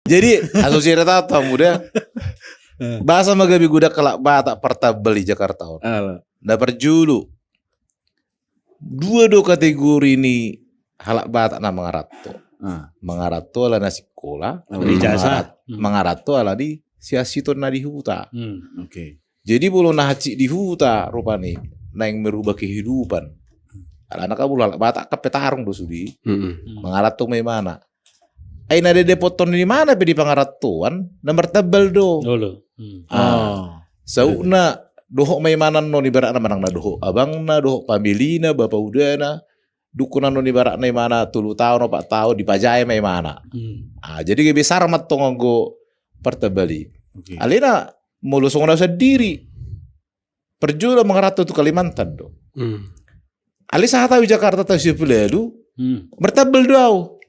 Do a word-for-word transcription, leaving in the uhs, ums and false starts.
Jadi, aso sira tahu tamu da. Boasa ma gabe godang halak Batak partambal di Jakarta on? Na parjolo, dua do kategori ni halak Batak na mangaranto. Mangaranto ala na sikola, mangaranto ala ni siasitonna di huta. Jadi molo na hansit di huta rupani, naeng merubah kehidupan. Alana kan molo halak Batak kan petarung do sude. Mangaranto ma imana. Ai na dapothon ni imana pe di pangarantoan na martambal do. Sautna dohot ma imana annon, ibaratna manang na dohot abangna, dohot familina, bapa udana, dungkon annon ibaratna imana tolu taon, opat taon, dipajae ma imana. Jadi gabe sar ma antong anggo partambal i. Alai na molo songon au sandiri, parjolo mangaranto tu Kalimantan do. Alai sahat au di Jakarta taon siapulalu, martambal do au.